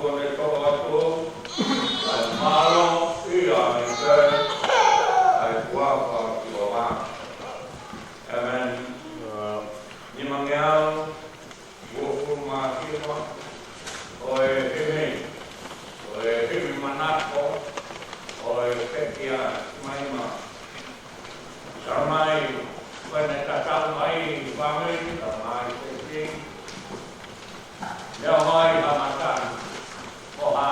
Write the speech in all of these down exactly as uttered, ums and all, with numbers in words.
Ko e toʻo atu ʻa e mālō ʻi he ʻEiki, ʻa e huafa ʻo Sihova. ʻĒmeni. Nimangeau uofulu mā hiva, ko e himi, ko e himi manako, ko e pekia maima. Salamai, ko ʻene tatau mai, fāmili, salamai, sesi. Leo mai, hamatani, ko ha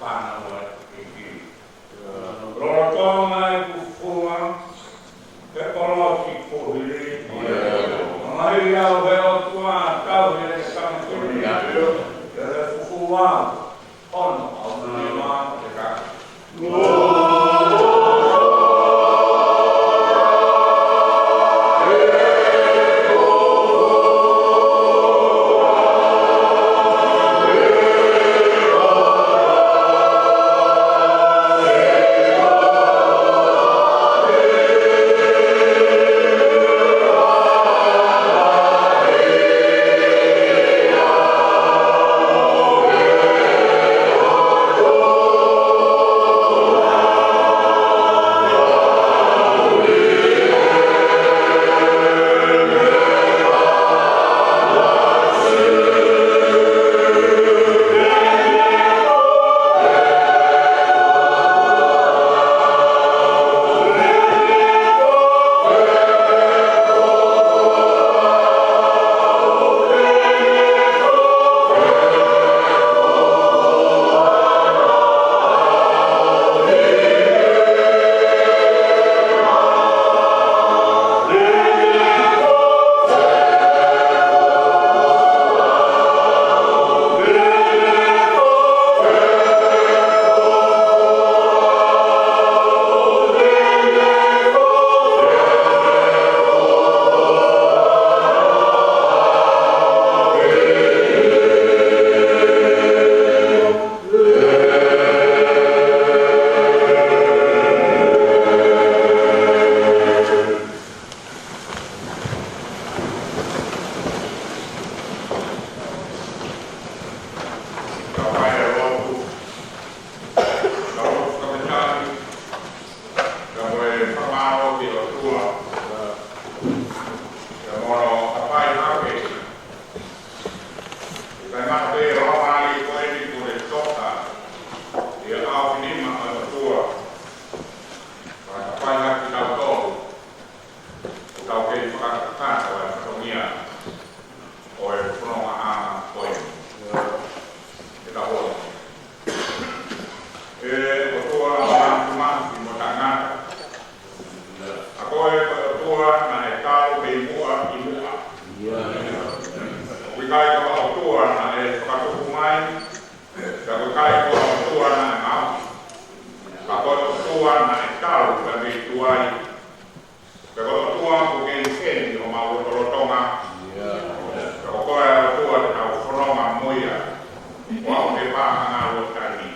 Ana ua iki. Lolotonga e kufua, he kolosi kuhili. Ngaahi au he ʻOtua, tau he te kama kuli. He fufua, ono au nima te kaka. Kae ngata pē ʻa e ʻaho mālie ko eni kuo ne toka ʻi he ʻaofinima ʻo e ʻOtua. Kae ʻatā hake kitautolu, ʻo tau kei fakakakato ʻa e fatongia ʻo e fononga ʻa ko eni. Ke tau ō. ʻE ʻOtua Māfimafi mo Taʻengata, ʻa koe ko e ʻOtua naʻe talu mei muʻa ʻi muʻa. ʻOku ʻikai ko ha ʻOtua naʻe fakatupu mai, pea ʻoku ʻikai ko ha ʻOtua naʻe maʻu. Ka ko e ʻOtua naʻe talu pea mei tuai. Pea ko e ʻOtua ʻoku kei ʻi heni ʻi homau lotolotonga. Pea ko koe ʻa e ʻOtua te tau fononga mo ia, ʻo aʻu ki he paʻanga ngāue ʻo e taimi.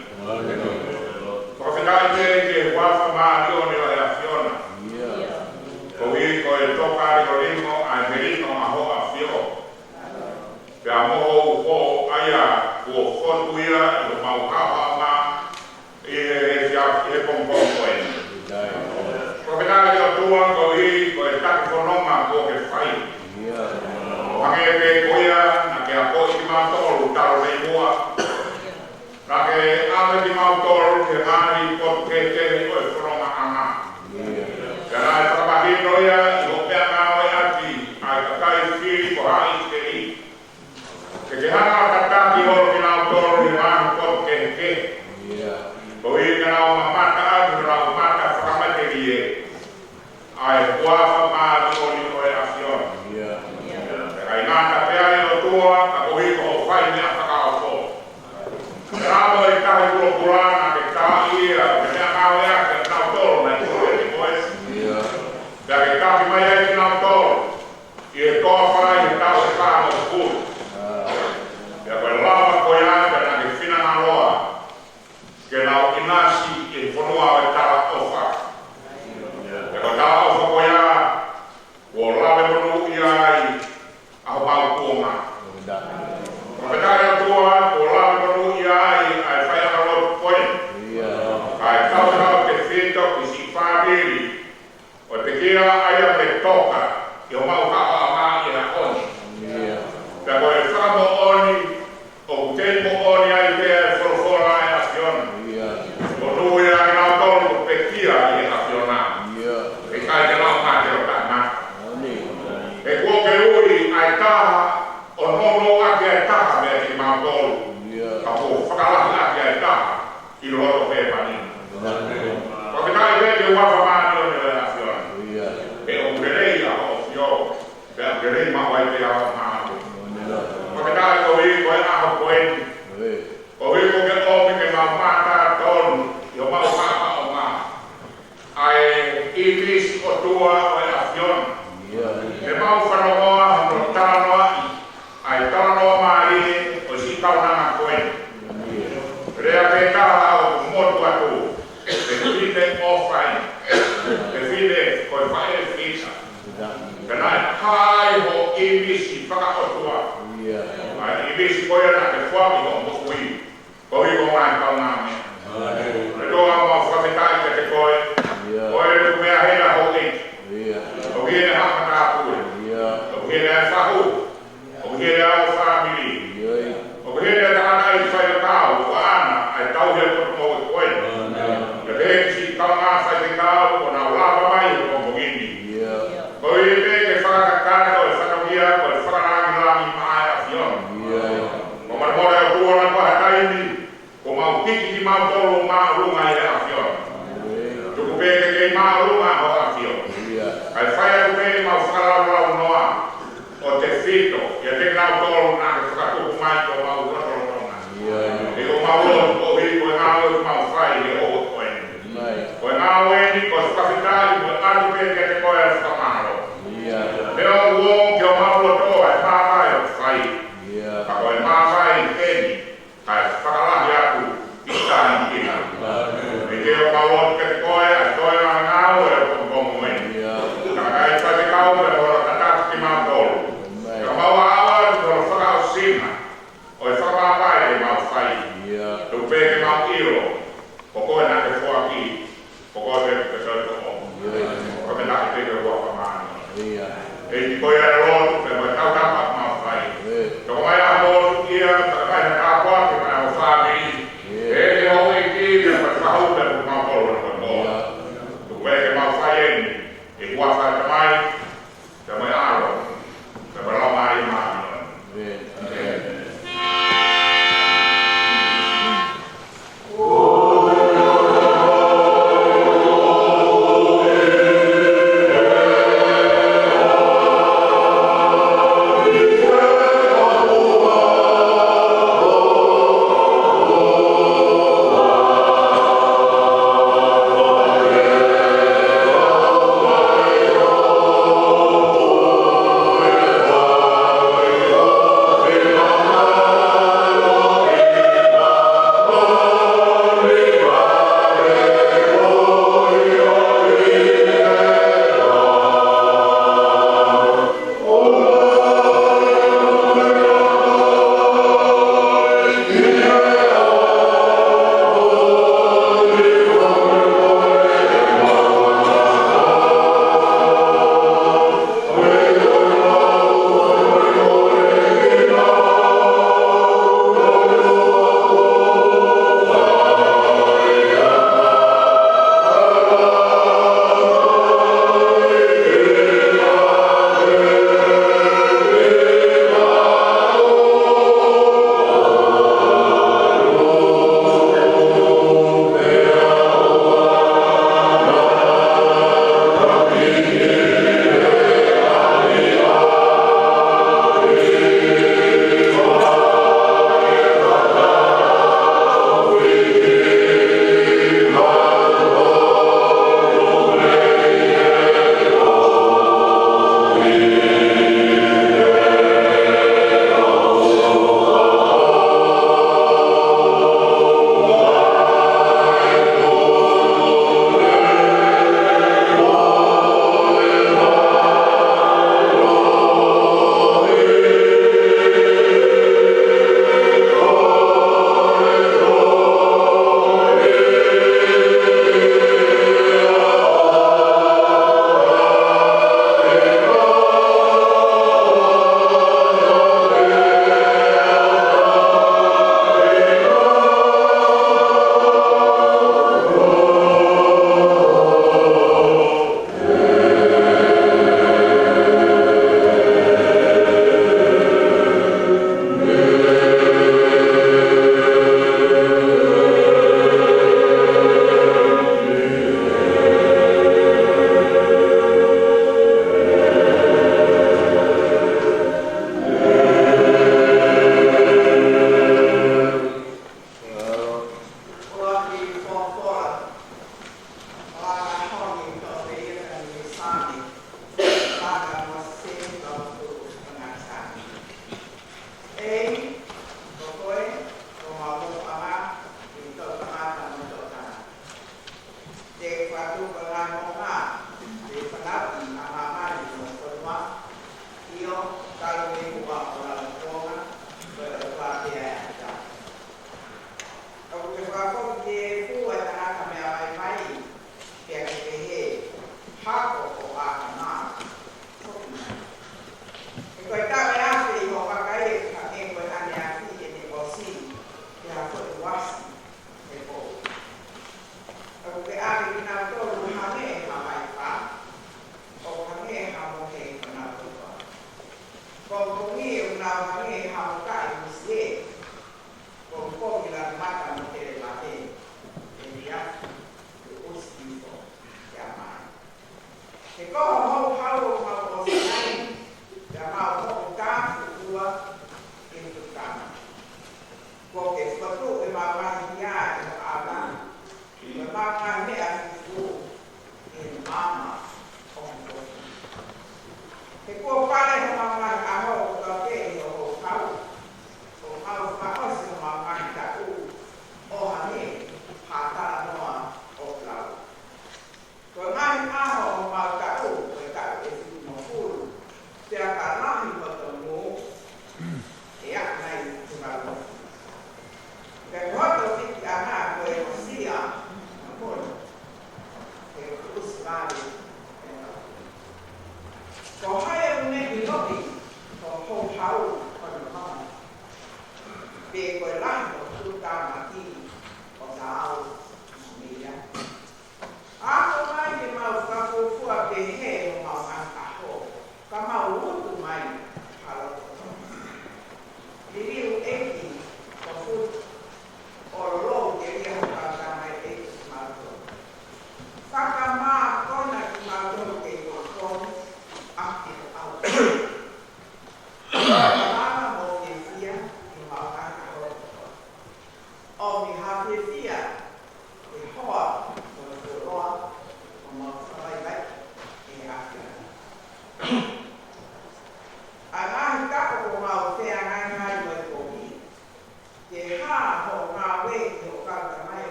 Fakafetaʻi pē ki he huafa māʻoniʻoni ʻo e ʻAfiona. Koeʻuhi ko e toka lingolingona ʻa e melino ʻa hoʻo ʻAfio. Pea mo hoʻo uho ʻa ia kuo fotu ia ʻi homau haohaoa ʻi he, he, he, he pongipongi ko eni. Fakafetaʻi ki he ʻOtua koeʻuhi ko e taki fononga kuo ke fai. ʻO hangē pē ko ia naʻa ke akoʻi kimautolu talu mei muʻa. Naʻa ke ʻave kimautolu ki he ngaahi potu kehekehe ʻo e fonongaʻanga. Pea naʻe fakamahino ia ʻi hoʻo meʻangāue ʻaki ʻa e kakai fili ko haʻi fili. Ke ke hanga ʻo tataki holo kinautolu ʻi he ngaahi potu kehekehe. Koeʻuhi ke nau mamata ʻaki honau mata fakamatelie ʻa e huafa māʻoniʻoni ʻo e ʻAfiona. Pea ʻikai ngata pē ai ʻOtua, ka koeʻuhi ko hoʻo fai meʻa fakaofo. Pea mo e tahi kulokula naʻa ke taaʻi ia, ke meʻangāueʻaki ʻa kinautolu naʻe tuku ʻe koe. Pea ke taki mai ai kinautolu ʻi he toafa ʻi he taʻu ʻe fā mano fulu. Pea ko e lava ko ia pea naʻa ke finangalo ke nau ʻinasi ʻi he fonua ʻo e talaʻofa. Pea ko e talaʻofa ko ia kuo lave monūʻia ai ʻa homau kuonga. Fakafetaʻi ʻOtua kuo lave monūʻia ai ʻa e faiʻangalotu ko eni. ʻA e tautautefito ki siʻi fāmili ʻo e pekia ʻa ia ʻoku toka ʻi homau haohaoa ʻi he ʻaho ni. Pea ko e fakamoʻoni, ʻoku kei moʻoni ai pē ʻa e folofola ʻa e ʻAfiona. Monūʻia kinautolu ʻoku pekia ʻi he ʻAfiona. ʻIkai ke nau mate ʻo taʻengata. He kuo ke ui ʻa e taha ʻo nounou ʻaki ʻa e taha meia kimautolu. Ka kuo fakalahi ʻaki ʻa e taha ʻi loto hēvani. Fakafetaʻi pē ki he huafa māʻoniʻoni ʻo e ʻAfiona. He ʻoku lelei ʻa hoʻo ʻafio, pea ʻoku lelei maʻu ai pē ʻa hoʻo māʻoniʻoni. Fakafetaʻi koeʻuhi ko e ʻaho ko eni, koeʻuhi ko e ʻomi ke mau mamata tonu ʻi homau fakaʻaonga ʻa e ʻīmisi ʻOtua ʻo e ʻAfiona. Ke mau fanongoa hono talanoaʻi ʻa e talanoa mālie ʻo e siʻi kaunanga ko eni. Lea pē taha ʻoku motu atu, pē fefine ʻofa eni, pē fefine ko e faʻē fita. Ka naʻe ʻi ai hoʻo ʻīmisi fakaʻotua, ʻa e ʻīmisi ko ia naʻa ke foaki hoʻo moʻui koeʻuhi ko e ngaahi kaungāmeʻa. ʻE ʻOtua, mau fakafetaʻi kiate koe. Ko e ʻuhinga ia houʻeiki, ʻoku ʻi heni haʻa matāpule, ʻoku ʻi heni e fahu, ʻoku ʻi heni ʻa e fāmili, ʻoku ʻi heni e tangataʻeiki faifekau, ʻoku ʻaʻana ʻa e tauhi ʻa e potungāue ko eni. Pea pehē ki he siʻi kaungā faifekau kuo nau lava mai he pongipongi ni. Koeʻuhi pē ke fakakakato e fatongia ko e fakalāngilangi maʻa e ʻAfiona. Ko e manamola ʻOtua, ʻoua naʻa ʻi ai ha taimi kuo mau hiki kimautolu ʻo māʻolunga ʻi he ʻAfiona. Tuku pē ke kei māʻolunga hoʻo ʻAfio, kae fai atu pē ʻemau fakalaulaunoa ʻo tefito ʻiate kinautolu naʻa ke fakatupu mai ki homau lotolotonga. He ko homau lotu koeʻuhi ko e ngāue ʻoku mau fai he ʻaho ko eni. Ko e ngāue ni ko e fakafetaʻi mo e ʻoatu pē kiate koe ʻa e fakamālō. He ʻoku ʻomi ki homau loto ʻa e māvae ʻoku fai, ka ko e māvae eni kae fakalahi atu ʻi taimi kehe. ʻEiki, ʻoku mau lotu kiate koe ʻa e toenga ngāue ʻo e pongipongi ni. Ka ʻi ai e faifekau pea mo hono tataki kimautolu, ka mau ʻaʻau atu ki hono fakaʻosinga ʻo e fakamāvae te mau fai. Tuku pē ke mau ʻilo ko koe naʻa ke foaki, ko koe pē ʻoku ke toe toʻo. Ko koe pē naʻa ke toe toʻo ʻa māmani. ʻEiki, ko ia e lotu pea mo e tautapa ʻoku mau fai. Toki mai ʻa e lotu ia, toki mai ha tāpuaki maʻa e fāmili. ʻEiki, houʻeiki, pea mo e fahu pea mo kimautolu kotoa. Tuku pē ke mau fai eni ʻi he huafa ʻo e Tamai, pea mo e ʻAlo, pea mo e Laumālie Māʻoniʻoni.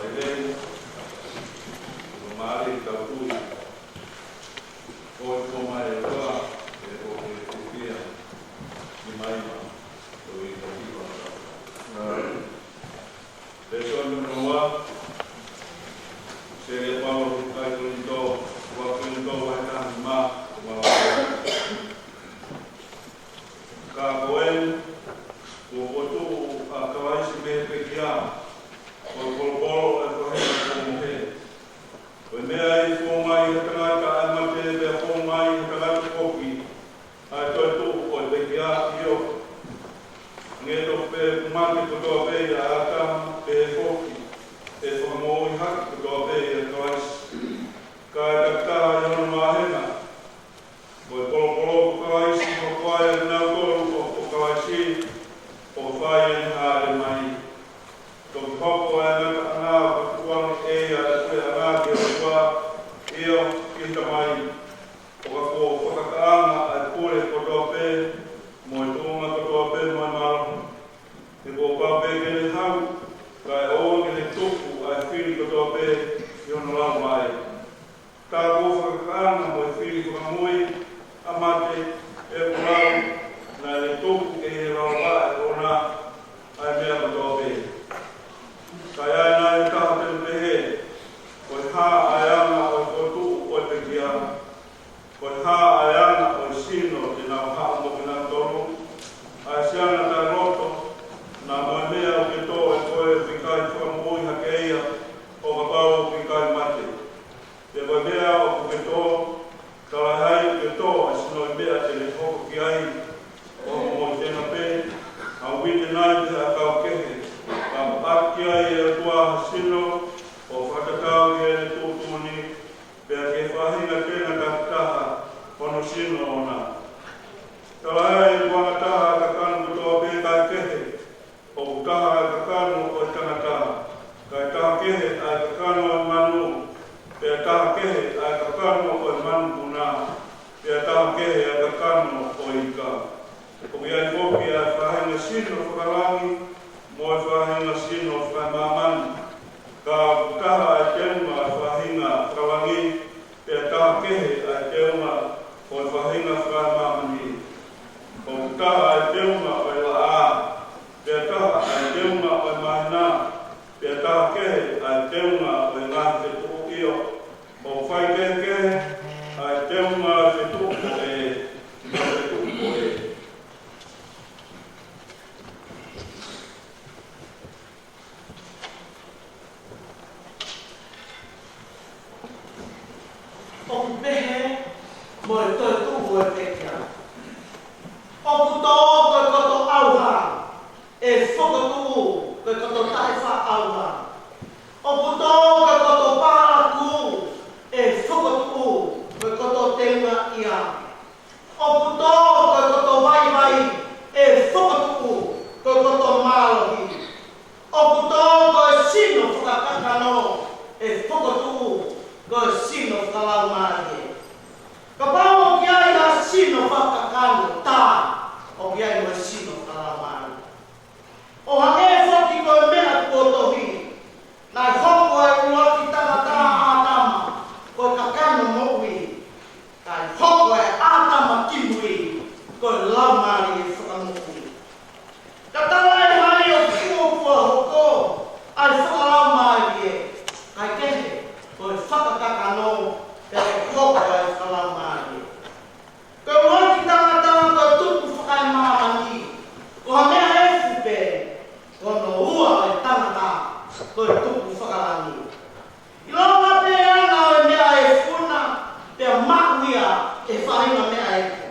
Lelei, ʻoku mālie ke tau tui. Ko e fōmai ʻa e ʻOtua, ʻe ko e fiefia, ni maima, ʻo i ka kipa. Lēsoni hono ua, sēlia Paula ki he kakai Kolinitō, ua Kolinitō vahe taha nima, ko e malu. Ka ko eni, kuo fokotuʻu ʻa Kalaisi mei he pekia, ko e polopolo ʻo e faʻahinga kuo mohe. Ko e meʻa ʻi he fōmai ʻe he tangata ʻa e mate, pea fōmai ʻe he tangata foki ʻa e toetuʻu ʻo e pekia, ʻio, hangē tofu pē ʻoku mate kotoa pē ʻia ʻĀtama, pehē foki ʻe fakamoʻui hake kotoa pē ʻia Kalaisi. Ka ʻe taki taha ʻi hono māhina, ko e polopolo ko Kalaisi, hoko ai ʻa kinautolu ʻoku ko Kalaisi, ʻo fai ʻene hāʻele mai. Toki hoko ʻa e ngataʻanga, pea tukuange ʻe ia ʻa e puleʻanga ki he ʻOtua, ʻio, ki he Tamai. ʻO ka kuo fakakakaʻanga ʻa e pule kotoa pē, mo e tuʻunga kotoa pē, mo e mālohi. He kuo pau pē ke ne haʻu, kae ʻoua ke ne tuku ʻa e fili kotoa pē ʻi hono laumālie. Tā kuo fakakakaʻanga mo e fili fakamui ʻa mate, ʻe ʻulau, naʻa ne tuku ʻi he laumālie ʻoʻona ʻa e meʻa kotoa pē. Ka ʻi ai nai ha taha te ne pehē, ko e hā ʻa e anga ʻo e fokotuʻu ʻo e pekia? Ko e hā ʻa e anga ʻo e sino te nau haʻu mo kinautolu? ʻA e siana taʻeloto, naʻa mo e meʻa ʻoku ke tō ʻe koe ʻoku ʻikai fakamoʻui hake ia, ʻo kapau ʻoku ʻikai mate. Pea ko e meʻa ʻoku ke tō, talaʻehai ʻoku ke tō ʻa e sino ʻi he meʻa te ne hoko ki ai, ʻo hoko mo e tenga pē, ha uite nai pe ha ʻakau kehe, ka ʻoku ʻoatu ki ai ʻe he ʻOtua ha sino, ʻo fakatatau ki heʻene tuʻutuʻuni, pea ki he faʻahinga tenga takitaha hono sino ʻoʻona. Talaʻehai ʻoku anga taha ʻa e kakano kotoa pē kae kehe, ʻoku taha ʻa e kakano ʻo e tangata, kae taha kehe ʻa e kakano ʻo e manu, pea taha kehe ʻa e kakano ʻo e manupuna, pea taha kehe ʻa e kakano ʻo e ika. ʻOku ʻi ai foki ʻa e faʻahinga sino fakalangi, mo e faʻahinga sino fakamāmani. Ka ʻoku taha ʻa e teunga ʻo e faʻahinga fakalangi, pea taha kehe ʻa e teunga ʻo e faʻahinga fakamāmani. ʻOku taha ʻa e teunga ʻo e laʻā, pea taha ʻa e teunga ʻo e māhina, pea taha kehe ʻa e teunga ʻo e ngaahi fetuʻu, ʻio, ʻoku faikehekehe ʻa e teunga ʻo e fetuʻu ko ē, ʻi he fetuʻu ko ē. ʻOku pehē mo e toetuʻu ʻo e pekia. ʻOku tō ko e koto ʻauha, ʻe fokotuʻu ko e koto taʻefaʻaʻauha. ʻOku tō ko e koto pālaku, ʻe fokotuʻu ko e koto teunga ʻia. ʻOku tō ko e koto vaivai, ʻe fokotuʻu ko e koto mālohi. ʻOku tō ko e sino fakakakano, ʻe fokotuʻu ko e sino fakalaumālie. Kapau ʻoku ʻi ai ha sino fakakakano, tā ʻoku ʻi ai mo e sino fakalaumālie. ʻO hangē foki ko e meʻa kuo tohi, naʻe hoko ʻa e ʻuluaki tangata, ʻa ʻĀtama, ko e kakano moʻui. Kae hoko ʻa ʻĀtama kimui ko e laumālie fakamoʻui. Ka talaʻehai ʻoku fuofua hoko ʻa e fakalaumālie, kae kehe ko e fakakakano, pea hoko ʻa e fakalaumālie. Ko e ʻuluaki tangata ko e tupu fakaemāmani, ko ha meʻa efu pē, ko hono ua ʻo e tangata ko e tupu fakalangi. ʻIlonga pē ʻa e meʻa efu na, pea maʻu ia ʻe he faʻahinga meʻa efu.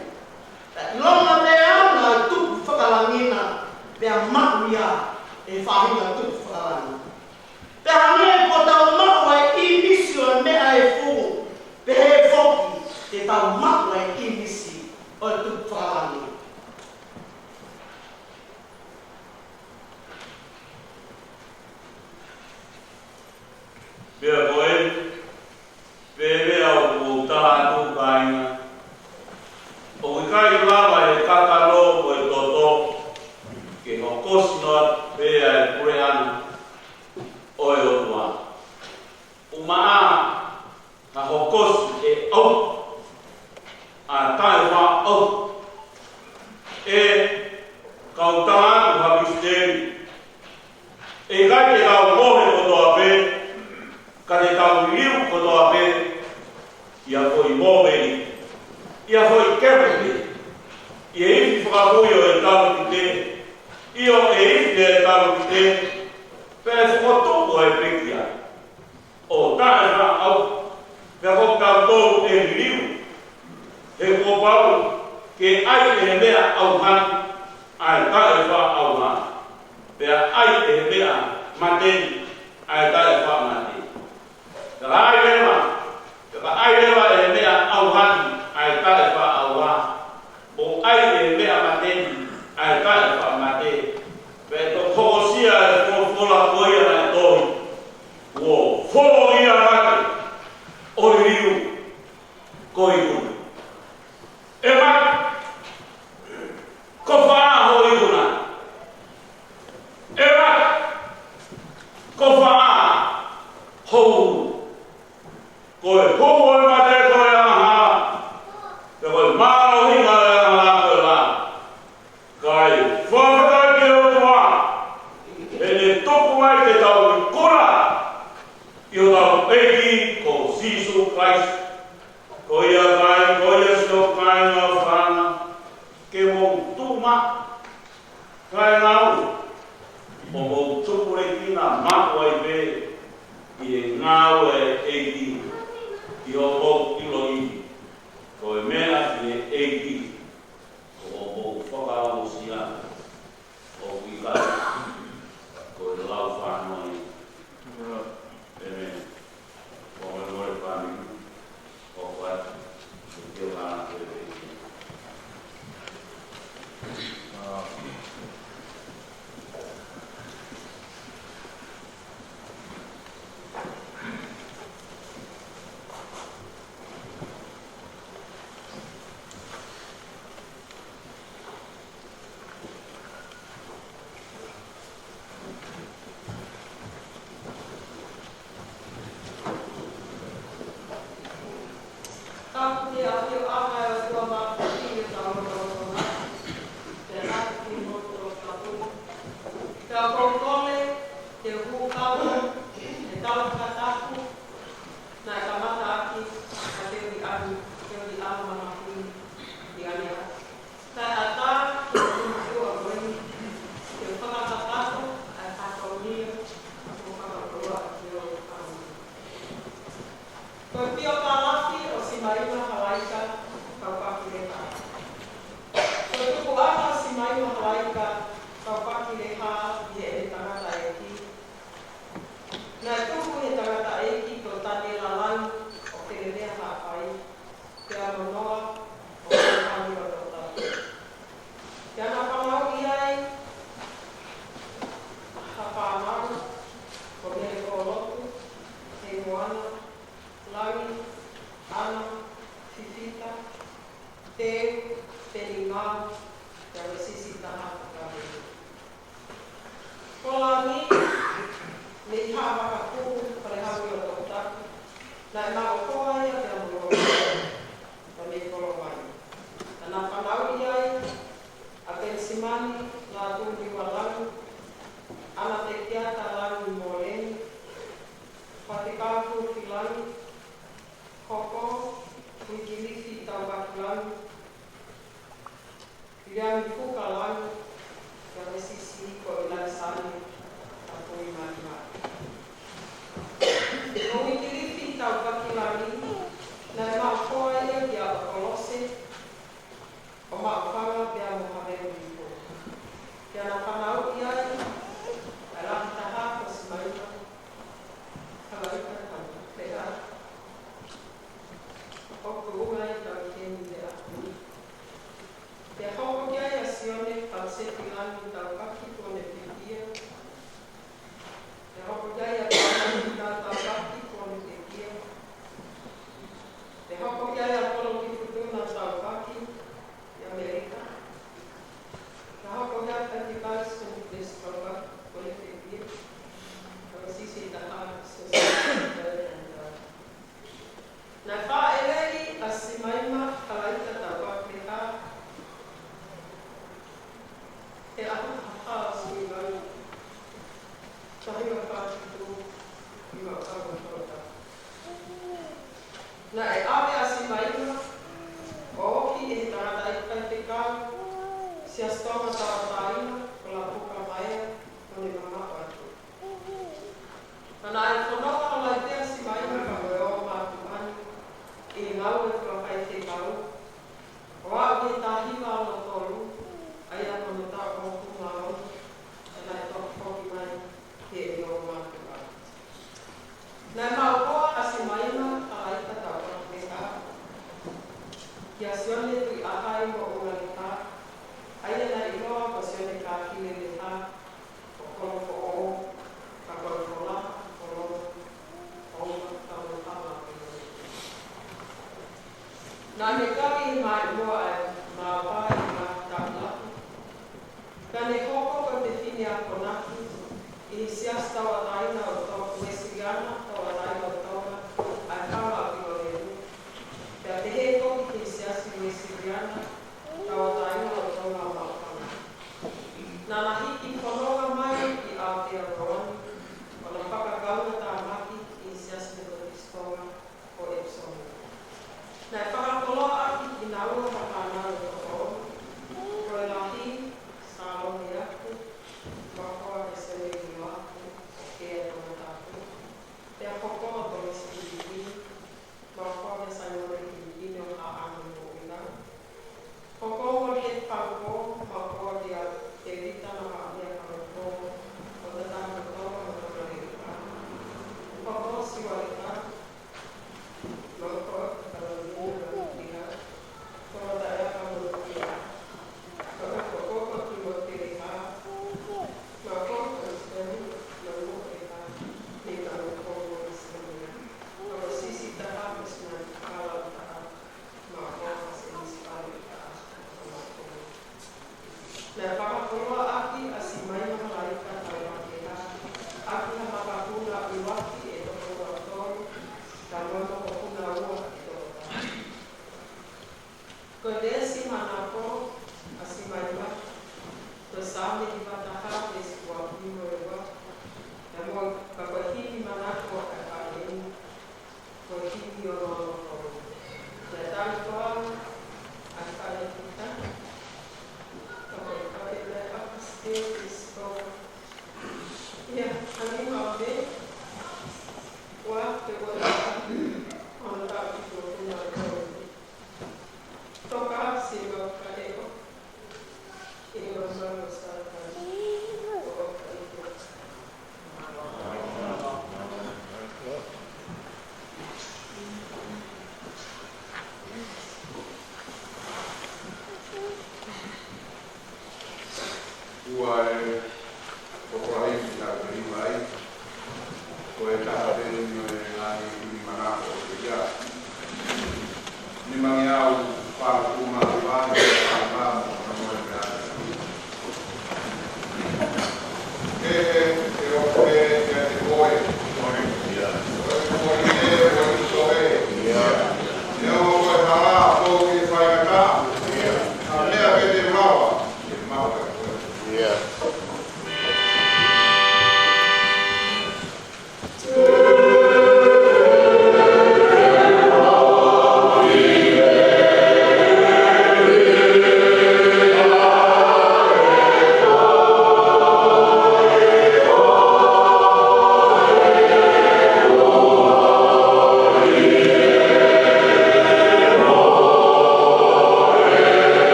Pea ʻilonga pē ʻa e tupu fakalangi na, pea maʻu ia ʻe he faʻahinga tupu fakalangi. Pea hangē ko ʻetau maʻu ʻa e ʻīmisi ʻo e meʻa efu, pehē foki te tau maʻu ʻa e ʻīmisi ʻo e tupu fakalangi. Pea ko e, pea meʻa ʻoku ou tala atu kāinga, ʻoku ʻikai lava ʻe he kakano mo e toto ke hokosi noa pē ʻa e puleʻanga ʻo e ʻOtua. ʻi ha foʻi mōmeni, ʻi ha foʻi kepu pē, ʻi he ifi fakapui ʻo e talupite, ʻio, ʻe ifi e talupite, pea ʻe fokotuʻu ʻa e pekia ʻo taʻefaʻaʻauha, pea ko kitautolu ʻe liliu, he kuo pau ke ʻai ʻe he meʻa ʻauha ni ʻa e taʻefaʻaʻauha, pea ʻai ʻe he meʻa mate ni ʻa e taʻefaʻamate. Pea ʻai leva, pea ʻai leva ʻe he meʻa ʻauha ni ʻa e taʻefaʻaʻauha, mo ʻai ʻe he meʻa mate ni ʻa e taʻefaʻamate. Pea ʻe toki hokosia e folofola ko ia naʻe tohi: Kuo fō ia mate, ʻo liliu koe ikuna. ʻE mate, ko fē ho ikuna? ʻE mate, ko fē ho ulu? Ko e hū ʻo e mate ko e angahala, pea ko e mālohinga ʻo e angahala ko e lao. Kae fakafetaʻi ki he ʻOtua, he ne tuku mai ke tau ikuna ʻi hotau ʻEiki ko Sīsū Kalaisi. Ko ia, kāinga, ko ia, siʻoku kāinga ʻofeina, ke mou tuʻu maʻu, kāinga, ʻo mou tupulekina maʻu ai pē ʻi he ngāue ʻa e ʻEiki ʻi hoʻomou ʻiloʻi ko e meʻa ʻi he ʻEiki, ʻo mou fakaongosia ʻoku ʻikai ko e lau fanongo ia. ʻĒmeni. Fakamolemole fāmili, ʻoku ʻoatu e kiʻi ʻofa atu e ʻEiki. Tapu ki he ʻafioʻanga ʻo e ʻOtua Māfimafi ʻi hotau lotolotonga, pea tapu ki he motu ʻo Tapu. Pea ʻoku ou kole ke u hūfanga he tala fakatapu naʻe kamata ʻaki ʻa Teuliʻani, Teuliʻano Mamahi, ʻi ʻaneafi. Kae ʻatā ki he ʻOtua ko eni ke fakakakato ʻa e fatongia ʻoku fakakoloa ʻaki ʻa e ʻOtua. Ko e piokalafi ʻo Simaima Halaika Taukakileka. Ko e tupuʻanga ʻo Simaima Halaika Taukakileka ʻi heʻene tangataʻeiki. Naʻe tupu ʻi he tangataʻeiki ko Taniela Langi ʻo Kelemea Haʻapai, pea mo Noa ʻo Kelemea Haʻapai. Pea naʻe fanauʻi ai ha fānau, ko Mele Koloku, Heimoana, Langi, ʻAna, Fifita, Teu, Peningau, pea mo e siʻisiʻi taha ko Kavelu. Ko Langi, mei Haʻavakapulu, Falehaumi ʻo Toketā, naʻe maʻu ʻofa ia pea mo Loa, pea mei Kolomai. Naʻa na fanauʻi ai ʻa Penisimani Lātūniua Langi, ʻAna Tekiata Langi Moleni, Fatikau Tufi Langi, Hoko Uikilifi Taukaki Langi, Viliami Fuka Langi, pea mo e siʻisiʻi ko ʻIlaisane Tapuimalimali. Ko Uikilifi Taukaki Langi, naʻe maʻu ʻofa ia kia ʻOkolose ʻo Maʻufanga pea mo Havelu Lipo. Pea na fanauʻi ai ʻa e lahi taha ko Simaima Halaika Taukakileka, ʻoku tuʻunga ʻi Taukeni Leʻa. Pea hoko ki ai ʻa Sione Fausepi Langi Taukaki Tuʻonepekia. Pea hoko ki ai ʻa Tauangi Taukaki Tuʻonepekia. Pea hoko ki ai ʻa Koloki Futuna Taukaki ʻi ʻAmelika. Pea hoko ki ai ʻa Tibasi Konifesi Taukaki Tuʻonepekia. Pea mo e siʻisiʻi taha ko Siosiua Taukaki. Naʻe fāʻeleʻi ʻa Simaima Halaika Taukakileka he ʻaho taha ʻo Sūnai, taha hiva fā fitu, ʻi Maʻufanga, Tongatapu. Naʻe ʻave ʻa Siasi Tonga Tauʻatāina, ko Lapuka Maea, mo ne mamaʻo atu. Pea naʻe fononga ʻa Laite ʻa Simaima pea mo e ongo mātuʻa ni ʻi he ngāue fakafaifekau, ʻo aʻu ki he taha hiva ono tolu, ʻa ia ko hono taʻu hongofulu mā ono, pea naʻe toki foki mai ki heʻene ongo mātuʻa. Naʻe maʻu koa ʻa Simaima Halaika Tauʻatāina kia Sione Tuʻiʻahai mo ʻUnga Lehā, ʻa ia naʻe ʻiloa ko Sione Kākile Lehā, ko Kolofoʻou, ka Kolofolaha, Kololo, ʻo Uma, ka mo Hama. Naʻa ne kau ʻi he maʻimoa ʻa e Maʻopā ʻi he ngaahi taʻu lahi. Pea ne hoko ko e fefine akonaki ʻi he Siasi Tauʻatāina ʻo Tonga, Uēsiliana Tauʻatāina ʻo Tonga ʻa e Fanga ʻo Kilolelu. Pea pehē foki ki he Siasi Uēsiliana Tauʻatāina ʻo Tonga ʻo Maʻufanga. Naʻa na hiki fononga mai ki Aotearoa ni, ʻo na fakakaungātāmaki ʻi he Siasi Metotisi Tonga ʻo Epsom. Naʻe fakakoloa ʻaki kinaua ha fānau ʻe toko ono, ko e lahi, Sālone Aku, maʻu koa kia Sēmeni Loaku, ʻo Kea Tongatapu, pea hoko ʻo Tōmasi Kilikili, maʻu koa kia Saimone Kilikili ʻo Haʻano Moʻuina. Hoko ʻo Moliete Fangupō, maʻu koa kia Tēvita Namaʻamea Fangupō, ʻo Tatahimotonga mo Tonga Leuka. Hoko ʻo Siualeta, maʻu koa kia Kalonina Nanukiha, Tongataʻeaka Monukiha. Fakahoko ko Timote Lehā, maʻu koa kia Siteni Nanuʻo Lehā, ni Fangupō mo Siteni. Hoko ʻo Sisitā Hāpesi Nanuʻu Kalautaha, maʻu koa kia Sēmisi Fale Utaʻa. Naʻe fakakoloa ʻaki ʻa Simaima Halaika Tauʻatāina ʻaki ha makapuna ʻuluaki ʻe toko ua tolu,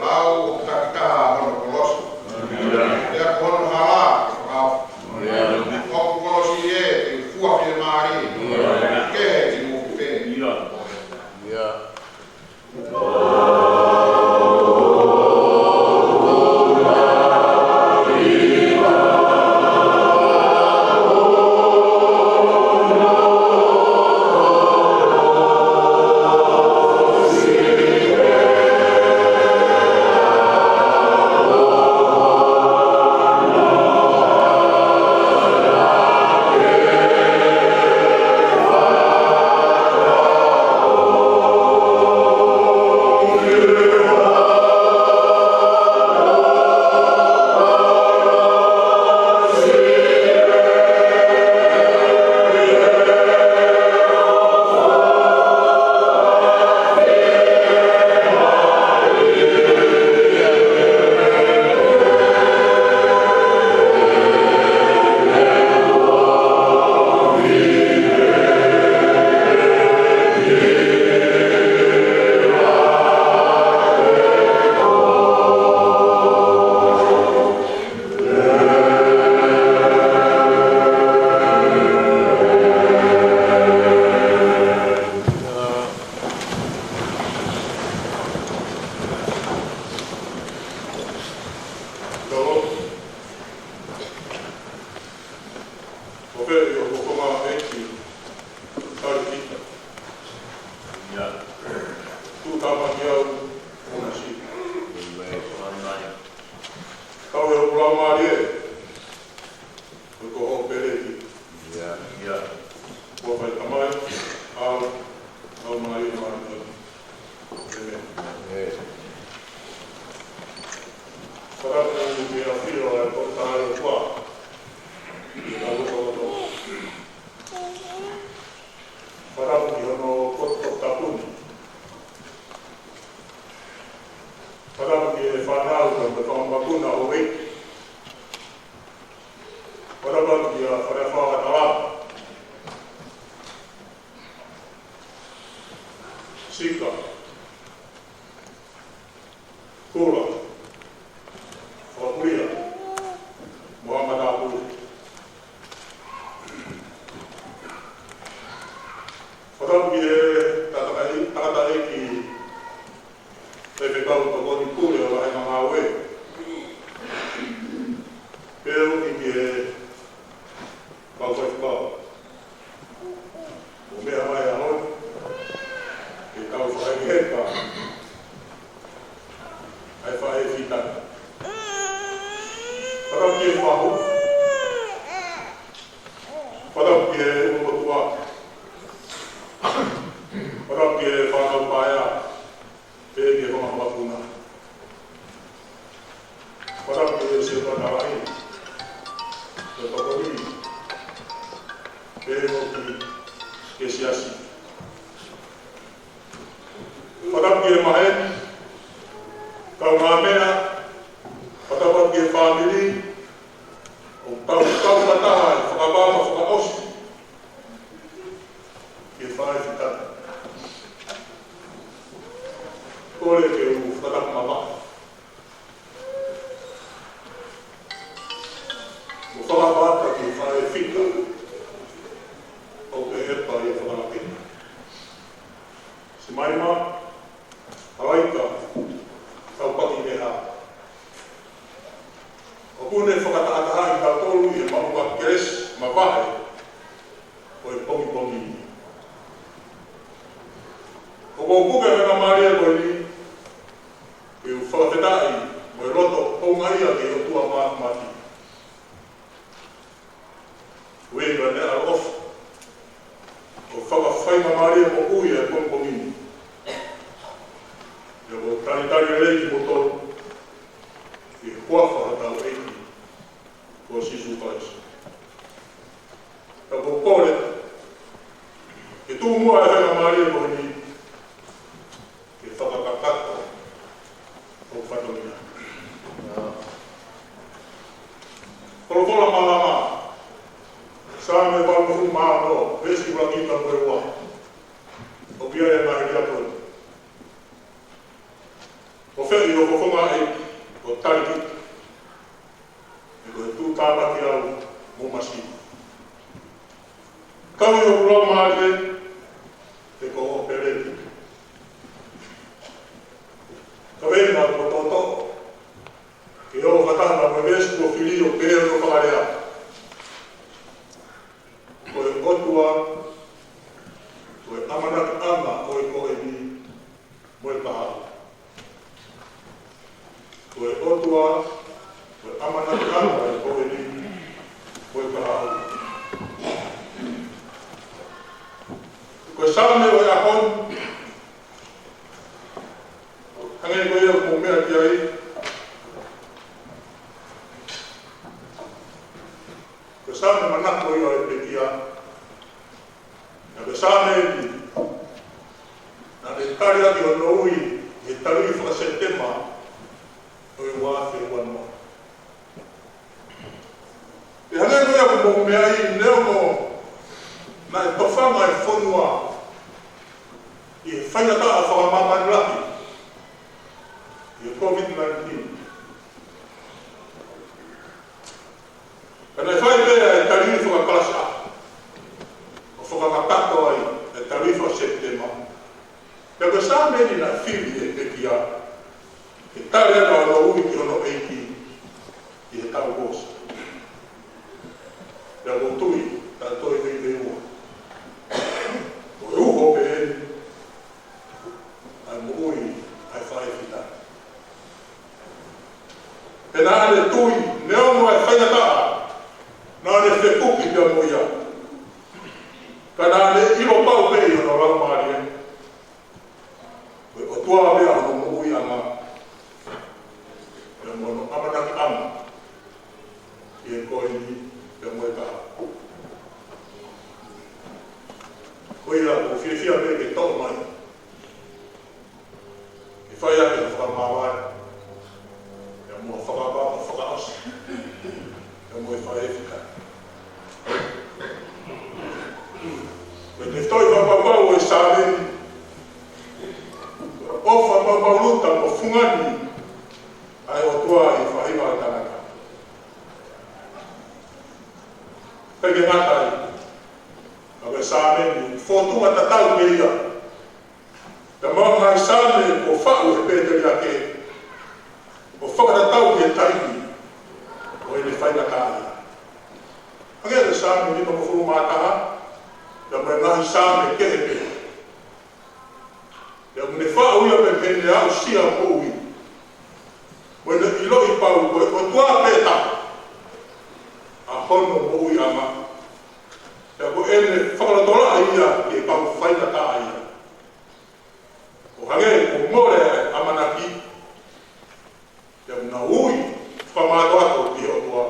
Lau ʻo takitaha hono kolosi. Pea ko hono hala ke fakaofo. ʻOku kolosi ē, ʻe fua fiemālie. Kehe ʻi muʻa pē. Ko fē ʻi hoʻo konga ʻeiki, tali kita. Ia. Tuʻutāmaki au, ʻo na si. Mai, mai. Kau e hoku laumālie, ko hoʻo pēleti. Ia. Ia. Kuo fai Tamai, ʻAlo, Laumālie Māʻoniʻoni. ʻĒmeni. ʻĒmeni. Fakatapu ki he ʻafio ʻa e Tolu Tahaʻi ʻOtua. Ki he kau loto. Fakatapu ki hono poto tapu ni. Fakatapu ki he fānau, ki he fanga makapuna ʻo e. Fakatapu ki he fale fakatalapa. Sika. Kula. Fakapulia. Mo e matāpule. Fakatapu ki he tangataʻeiki, tangataʻeiki faifekau tokoni pule ʻo e vahenga ngāue. Pea ʻoku ʻi he kau faifekau. ʻO meʻa mai ʻa honi, ke tau fakaʻekeʻeka ʻa e faʻē fitata. Fakatapu ki he fahu. Fakatapu ki he uotua. Fakatapu ki he fānau paea. Pea ki he fanga makapuna. Fakatapu ki he sētuata lahi, ko e tokoni, pea mo e siasi. Fakatapu ki he maheni, kaungāmeʻa, fakatapu ki he fāmili, ʻoku tau, tau fakataha, fakavava, fakaʻosi. Ki he faʻē fitata. Kole ke u fakatapu mamaʻo. Mo fakaʻapaʻapa ki he faʻē fika ʻoku ʻepa ʻi he fakalake. Simaima, Halaika, Taupaki Meha. ʻOku ne fakatahatahaʻi kitautolu ʻi he maʻuʻanga kelesi mavahe ʻo e pongipongi ni. ʻOku ou puke ʻa e faingamālie ko eni ke u fakafetaʻi mo e loto houngaʻia ki he ʻOtua Māfimafi. Ko ia ʻa e ʻaloʻofa ʻo fakafaingamālie moʻui ʻa e pongipongi ni. ʻIo, ʻoku ou talitali lelei kimoutolu ʻi he huafa ʻo hotau ʻEiki ko Sīsū Kalaisi. Ka ʻoku ou kole ke tuku muʻa ʻa e faingamālie ko eni ke fakakakato hoku fatongia. Folofola malanga, Saame valungofulu mā ono, veesi ʻuluaki ki he ua. ʻOku ʻi ai ʻa e ngaahi lea ko eni: Ko fē ʻi ho fofonga, ʻEiki, ʻo tali kiʻi? He ko e tuʻutāmaki au mo masiva. Kau ʻi hoku laumālie, he ko hoʻo pele kiʻi. Ka ʻi heʻeku toʻotoʻo ke u fakataha mo e veesi kuo fili ʻo pehē hono fakalea: Ko e ʻOtua, ko e ʻamanakiʻanga ʻo e koeni mo e kahaʻu. Ko e ʻOtua, ko e ʻamanakiʻanga ʻo e koeni mo e kahaʻu. Ko e Saame ʻo e ʻaho ni, hangē ko ia ʻoku mou meʻa ki ai, ko e Saame manako ia ʻo e pekia. Ka ko e Saame ni naʻe tali ʻaki hono ui ʻi he tali faka-Sepitema ʻo e ua afe ua noa. Pea hangē ko ia ʻoku mou meʻa ai, neongo naʻe tofanga e fonua ʻi he faingataʻa fakamāmani lahi ʻi he COVID nineteen, ka naʻe fai pē ʻa e tali faka-Kalaisi ʻo fakakakato ai ʻa e tali faka-Sepitema. Pea ko e Saame ni naʻe fili ʻe he pekia ke tali ʻaki hono ui ki hono ʻEiki ʻi he taʻu kuo ʻosi. Pea ʻoku ou tui, taʻe toe veiveiua, ko e uho pē eni ʻa e moʻui ʻa e faʻē fika. Pea naʻa ne tui, neongo ʻa e faingataʻa naʻa ne fekuki pea mo ia, ka naʻa ne ʻilo pau pē ʻi hono laumālie, ko e ʻOtua pē ʻa hono moʻuiʻanga, pea mo hono ʻamanakiʻanga ʻi he koeni pea mo e kahaʻu. Ko ia ʻoku ou fiefia pē ke toʻo mai ke fai ʻaki ha fakamāvae, pea mo ha fakaʻapaʻapa fakaʻosi pea mo e faʻē fika. Ko e tefitoʻi fakapapau ʻo e Saame ni, ʻofa maʻumaʻuluta mo fungani ʻa e ʻOtua ʻi he faʻahinga ʻo e tangata. ʻIkai ke ngata ai, ka ko e Saame ni fōtunga tatau pē ia pea mo e ngaahi Saame kuo faʻu ʻe he pēteliake ʻo fakatatau ki he taimi ʻo ʻene faingataʻaʻia. Hangē ko e Saame nimangofulu mā taha, pea mo e ngaahi Saame kehe pē. Pea ʻoku ne faʻu ia pē mei heʻene aʻusia moʻui mo ʻene ʻiloʻi pau ko e ʻOtua pē taha ʻa hono moʻuiʻanga. Pea ko ʻene fakalotolahi ia ki he kau faingataʻaʻia. ʻO hangē kuo mole ʻa e ʻamanaki, pea ʻoku nau ui fakamātoato ki he ʻOtua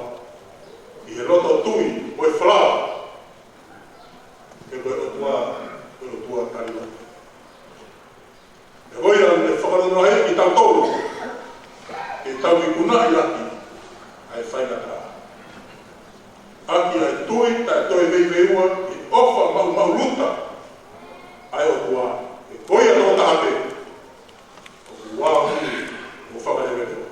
ʻi he loto tui mo e falala, he ko e ʻOtua, ko e ʻOtua taliloto. Pea ko ia ʻoku ne fakalotolahi kitautolu ke tau ikunaʻi ʻaki ʻa e faingataʻa ʻaki ʻa e tui taʻe toe veiveiua ʻi he ʻofa maʻumaʻuluta ʻa e ʻOtua, he ko ia tokotaha pē ʻoku ʻaonga mo fakaleveleva.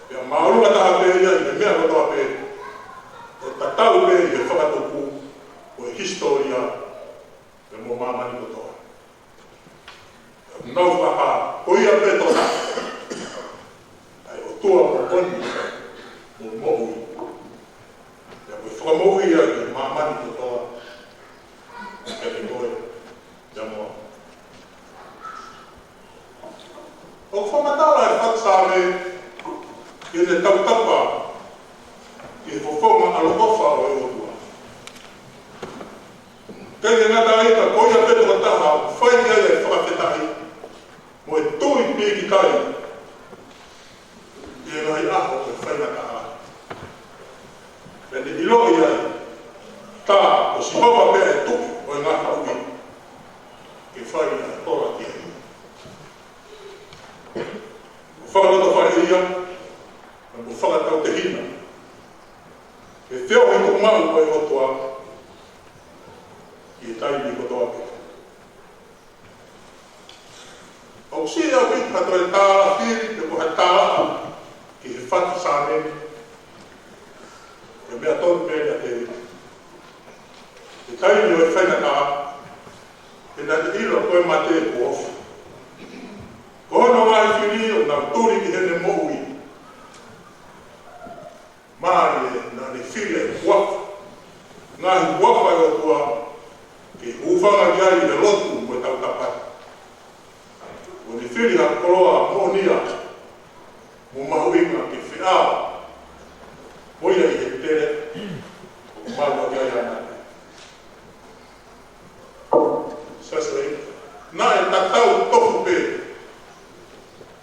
Pea māʻolunga taha pē ia ʻi he meʻa kotoa pē, ʻo tatau pē ʻi he fakatupu, ʻo e hisitōlia, pea mo māmani kotoa. Nau fakahā, ko ia pē tokotaha, ʻa e ʻOtua moʻoni, mo moʻui. Pea ko e fakamoʻui ia ki māmani kotoa, ʻiate koe, pea mo au. ʻOku fakamatala e fatu Saame, ʻi heʻene tautapa, ki he fofonga ʻaloʻofa ʻo e ʻOtua. ʻIkai ke ngata ai ka ko ia pē tokotaha, fai ki ai e fakafetaʻi, mo e tui pīkitai, ʻi he ngaahi ʻaho ʻo e faingataʻa. Pea ne ʻiloʻi ai, tā ko Sihova pē ʻa e Tuʻi ʻo e ngaahi tuʻi, ke fai ʻa e tola ki ai. Mo fakalotofaʻia, mo fakatautehina. Ke feohi tuʻumaʻu ʻa e ʻOtua, ʻi he taimi kotoa pē. ʻOku siʻi ʻaupito ha toe tālafili pe ko ha tālaʻa ki he fatu Saame ni. Ko e meʻa tonu pē ʻa Tēvita. He taimi ʻo e faingataʻa, he naʻe ʻilo ko e mate kuo ofi. Ko hono ngaahi fili ʻoku nau tuli ki heʻene moʻui. Mālie naʻa ne fili e huafa, ngaahi huafa ʻo e ʻOtua, ke hūfanga ki ai ʻi he lotu mo e tautapa. ʻO ne fili ha koloa moʻonia, mo mahuʻinga ke feʻao mo ia ʻi he tele, ʻoku maʻu ʻaki ai ʻa e mate. Sasai, naʻe tatau tofu pē,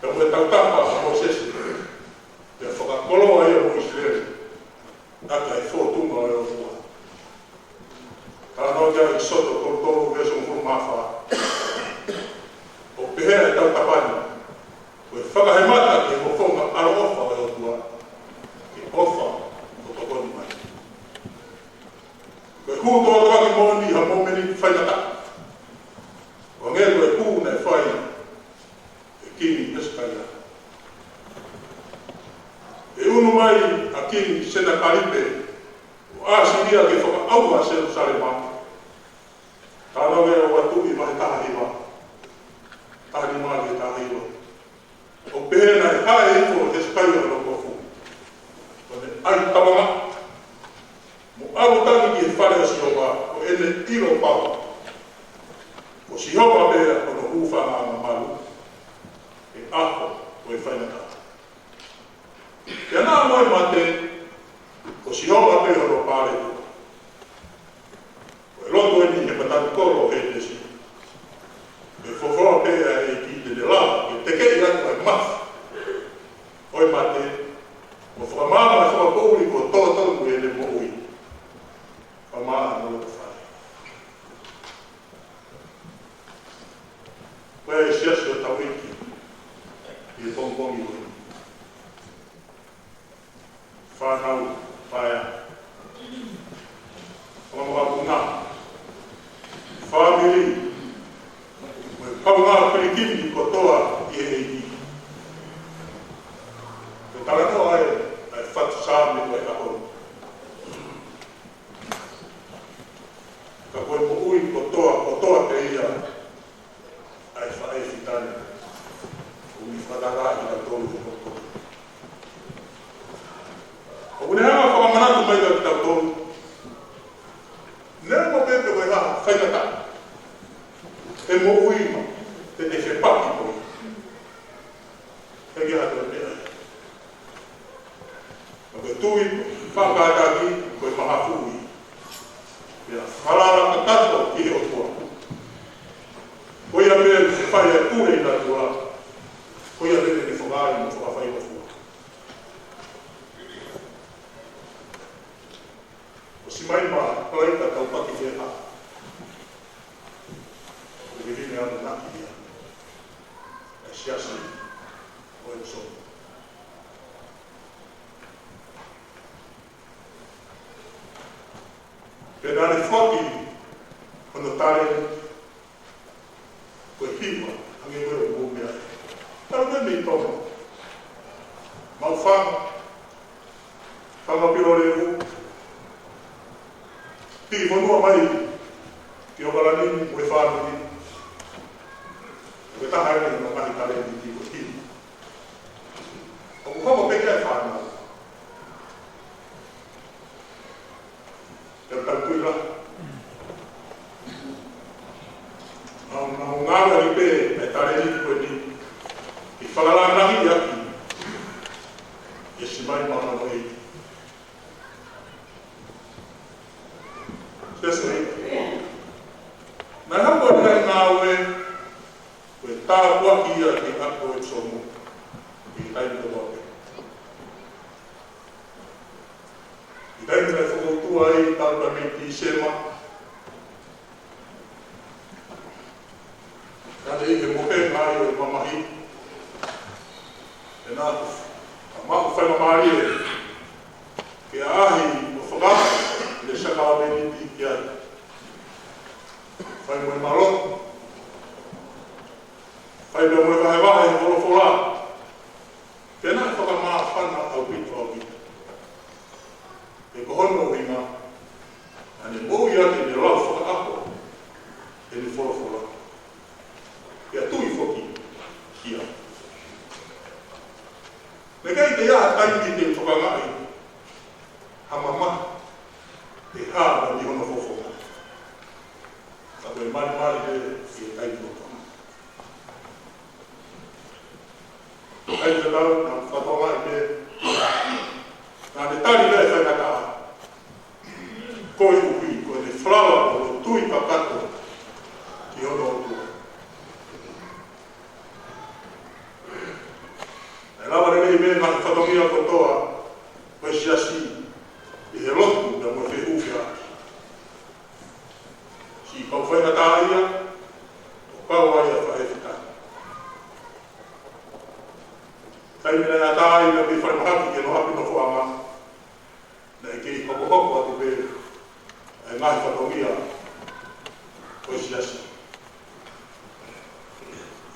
pea mo e tautapa ʻa Mōsese, pea fakakoloa ia mo ʻIsileli, ʻaki e fōtunga ʻo e ʻOtua. Talanoa ki ai ʻEkisoto tolu tolu veesi hongofulu mā fā. ʻOku pehē ʻa e tautapa ni, ko e fakahemata ki he fofonga ʻaloʻofa ʻo e ʻOtua, ke ʻofa ʻo tokoni mai. Ko e hū tōtōaki moʻoni ha mōmeniti faingataʻa. ʻO hangē ko e hū naʻe fai ʻe Kingi Hesekaia. ʻE unu mai ʻa Kingi Senakalipe ʻo ʻAsilia ke fakaʻauha ʻa Selusalema. Talanoa ki ai ʻa Tuʻi vahe taha hiva, taha nima ki he taha hiva. ʻOku pehē naʻe haʻi hifo ʻa Hesekaia ʻo kofu, ʻo ne ʻai tavanga, mo ʻalu tangi ki he fale ʻo Sihova, ko ʻene ʻilo pau ko Sihova pē ʻa hono hūfangaʻanga malu, he ʻaho ʻo e faingataʻa. Pea naʻa mo e mate, ko Sihova pē hono paletuʻa. Ko e lotu eni he matakikolo ʻo ʻEtesi. Ko e folofola pē ʻa e ʻEiki te ne lava ke tekeʻi atu ʻa e mafi ʻo e mate, mo fakamaama e fakapoʻuli kuo tō tonu ʻi heʻene moʻui. Fakamaama ʻa e loto fale. Ko e siasi ʻo Tauiki ʻi he pongipongi ko eni. Fānau, paea, fanga makapuná, fāmili, mo e kaungā pilikimi kotoa ʻi he ʻEiki. Ko e talanoa ē ʻa e fatu Saame ko e ʻaho ni. Ka ko e moʻui kotoa, kotoa pē ia ʻa e faʻē fitane, ʻoku ne fakatahaʻi kitautolu he poto. ʻOku ne hanga fakamanatu mai kia kitautolu, neongo pē pe ko e hā ha faingataʻa ʻe moʻui, pe ʻe fepaki mo ia, ʻikai ha toe meʻa ia. Ka ko e tui, fakatahaʻi, ko e mahafu ia. Pea falala kakato ki he ʻOtua. Ko ia pē ʻe fai e pule ʻi natula. Ko ia pē ʻe fakaai mo fakafaingofua. ʻOsi mai ma Palaika Taupaki Feha. Ko e vivini ʻa Anuʻaki ia. ʻA e siasi ʻo e Uso. Pea naʻa ne foaki hono taleni, ko e hiva, hangē ko e ʻū meʻa. Talu pē mei Tonga. Maʻufanga. Muʻa mai ki ʻOkalani mo e fāmili, ko e taha eni ʻo e ngaahi talēniti ko e himi. ʻOku hoko pē ki ai e fānau. Pea tau tui la. Nau, nau ngāueʻaki pē e talēniti ko eni ke fakalāngilangiʻi ʻa Simai Maʻono ē. Sese. Naʻe hoko ʻene ngāue ko e tāpuaki ia ki he ʻapi ko Epsom ʻi he taimi kotoa pē. ʻI he taimi naʻe fokoutua ai ʻa Tauta mei Tīsema, naʻe ʻi he mohenga ai ʻo e mamahi, pea naʻa ku, naʻa mau faingamālie ke ʻaʻahi ʻo fakaʻaho e sākalameniti ki ai. Fai mo e mālō, fai pea mo e vahevahe e folofola, pea naʻe fakamāfana ʻaupito ʻaupito. He ko hono ʻuhinga, naʻa ne moʻui ʻaki ʻene lau fakaʻaho ʻene folofola, pea tui foki ki ai. Naʻe ʻikai ke ʻi ai ha taimi te u tokangaʻi ha mamahi ʻe hā mei hono fofonga. Ka ko e malimali ē ʻi he taimi kotoa. ʻAi ke tau, naʻa ku fakatokangaʻi pē. Naʻa ne tali pē e faingataʻa. Koeʻuhi ko ʻene falala mo e tui kakato ki hono ʻOtua. Naʻe lava lelei pē e ngaahi fatongia kotoa ʻo e siasi ʻi he lotu pea mo e feʻufiʻaki. Siʻi kau faingataʻaʻia, ʻo kau ai ʻa Faʻē Fitani. Taimi naʻe ʻatā ai naʻe pē falemahaki ki hono ʻapi nofoʻanga, naʻe kei hokohoko atu pē e ngaahi fatongia ʻo e siasi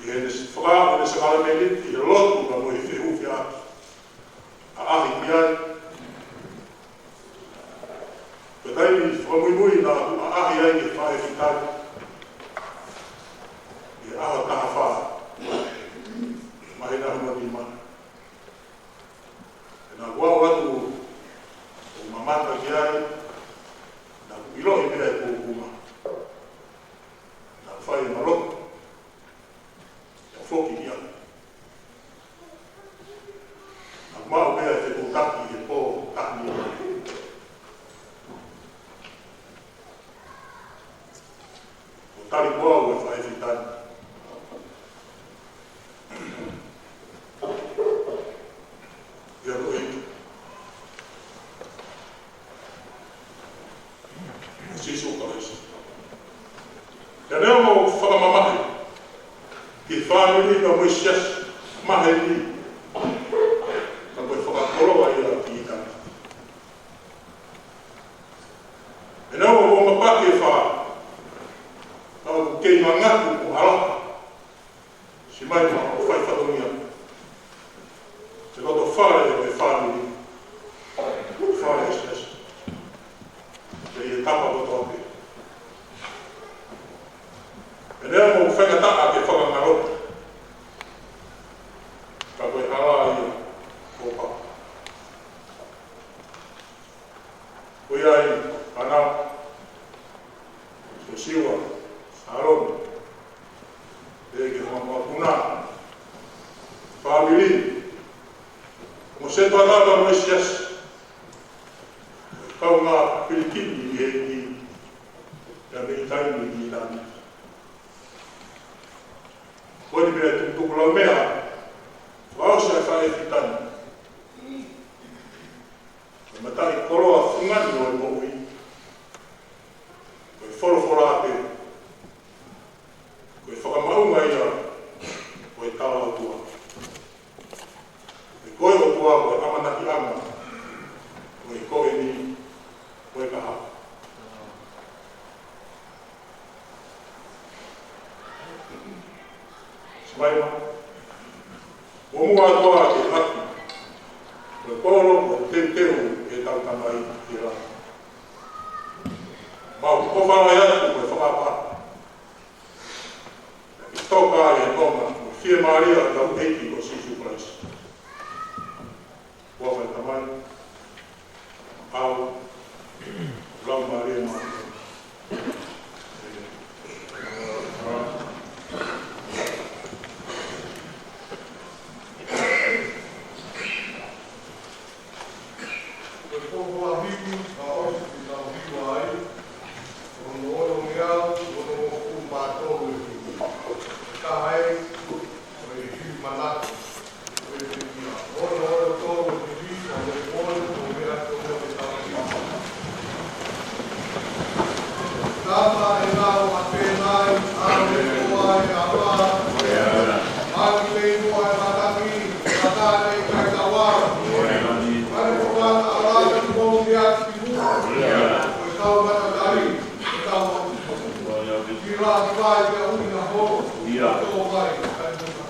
ʻi heʻene fakaaʻu ʻene sākalameniti ʻi he lotu pea mo e feʻufiʻaki. ʻAʻahi ki ai. Ko e taimi fakamuimui naʻa ku ʻaʻahi ai ki he Faʻē Fitani, ʻi he ʻaho taha fā, māhina hono nima. Naʻa ku aʻu atu ʻo mamata ki ai, naʻa ku ʻiloʻi pē ʻa e kūkuma. Naʻa ku fai e mālō, naʻa ku foki ki ai. Naʻa ku maʻu pē ʻa e fepūtaki he pō taha ni. ʻO tali ko au ʻe Faʻē Fitani. ʻIa ko e ʻEiki ko Sīsū Kalaisi. Pea naʻa mau fakamamahi ki he fāmili pea mo e siasi maheni, ka ko e fakakoloa ia ki he tangata. Pea naʻa mau mapaki e fā, ka ʻoku kei ngangatu mo ʻalaha Simai Maʻono ʻo fai fatongia. He loto fale ʻo e fāmili, loto fale ʻo e siasi, pea ʻi he tapa kotoa pē. Pea naʻa mau faingataʻa ke fakangaloʻi, ka ko e hala ia ʻo papa. Ko ia ai, ʻa e Siosiua, Sālomi, ʻEiki Hoʻo Mokopuna, fāmili, mo Setuata mo e siasi, kaungā pilikimi ʻi he ʻEiki, pea mei taimi ki taimi. Ko eni pē ʻa e tukutuku laumeʻa fakaʻosi ʻa Faʻē Fitani. Ko e mataʻikoloa fungani ʻo e moʻui, ko e folofola pē. Ko e fakamaʻunga ia ʻo e talaʻotua. He ko e ʻOtua ko e ʻamanakiʻanga, ko e ko eni, ko e kahaʻu. Simai Maʻono, ʻoku mau ʻoatu ʻa e ʻapi, ko e kolo, ko e teuteu ʻetau Tamai ʻi he langi. Mau Ko e fakaʻapaʻapa. ʻI he toka ʻi he Tonga, ʻi he fiemālie ʻa hotau ʻEiki ko Sīsū Kalaisi. Huafa ʻo e Tamai, ʻAlo, Laumālie Māʻoniʻoni. Ko e poupou lahi, ka ʻosi ke tau hiva ai, ono ono ngeau, ono ono pulu mā tolu e himi. Ka ai, ko e himi manako, ko e himi ia. Ono ono tolu e himi, ka ko e pole, ko e meʻa tolu ke tau hiva. Tama e ngāue ʻa pēnai, ʻa e koa e ʻapa, ʻa e lei noa e matangi, ʻa e kāne kai tawa. Mane ko mana ʻa la ki mou ni atu ki mua. Ko e kau matakali, ko e kau atu. Ki la ki vai ki a ui na ho. Ko vai, kai mou na.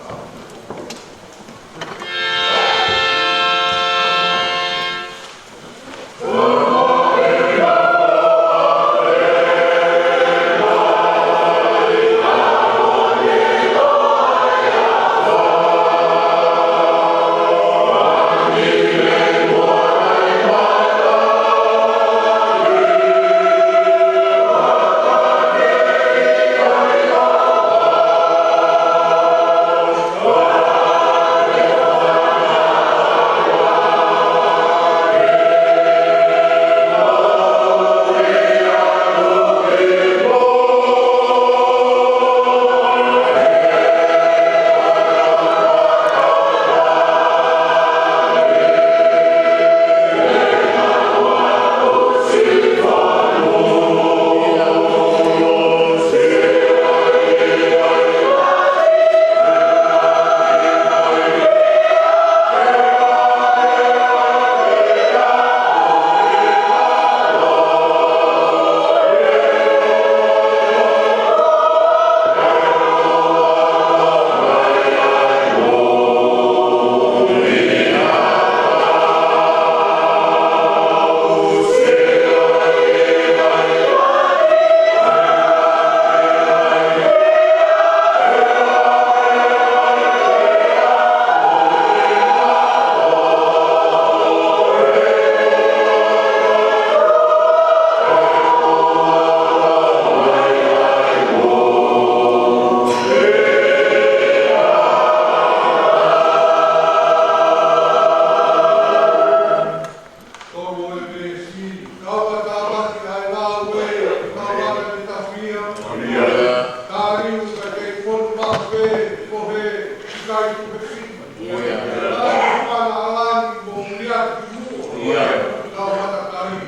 Tolu e veesi, kau ka tāmaki ai ngāue, kau ka te tafia. Ka liu ka kei fonu mape, ko he, ʻikai tu he fini. Ka pana alani mo mulia ki mua. Kau ka tali.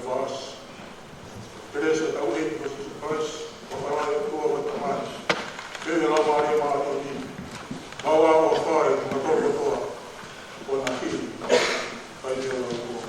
Fast. Kelesi ʻa hotau ʻEiki ko Sīsū Kalaisi, ʻofa ʻa e ʻOtua ko e Tamai, feohi ʻa e Laumālie Māʻoniʻoni, maʻu ʻa e ʻofa ʻa e ʻOtua kotoa, ʻo na ki, ʻai ke lau ʻOtua.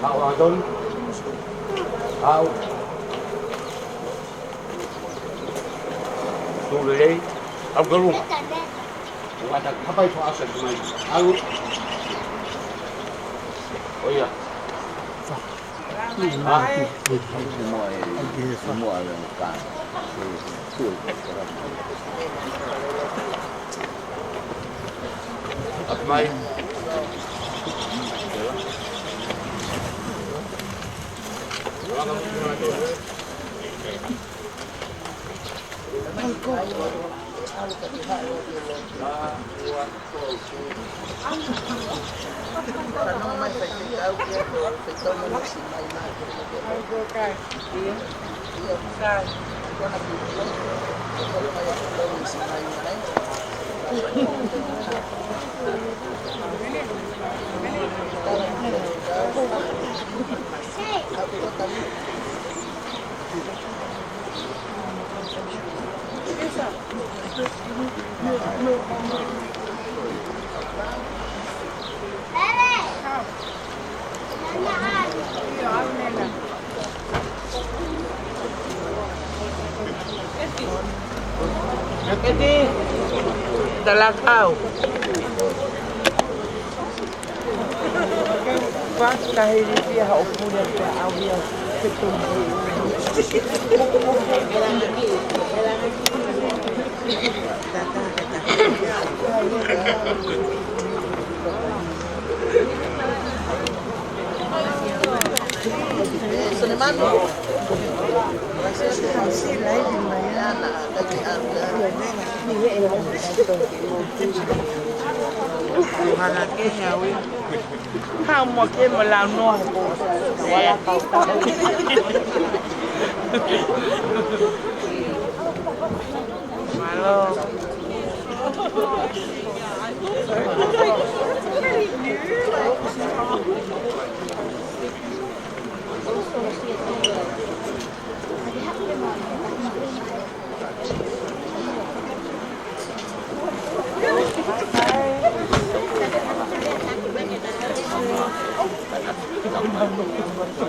Au, Anton. Au. Tū lelei. Au, kalunga. Ua ta kapai fo asa mai. Au. ʻOia. Mai. Keti, talakau. Fakahilifia ha ʻōpula pea ʻauhia ke tonu. Hā mo ke mo lau noa ko. Mālō.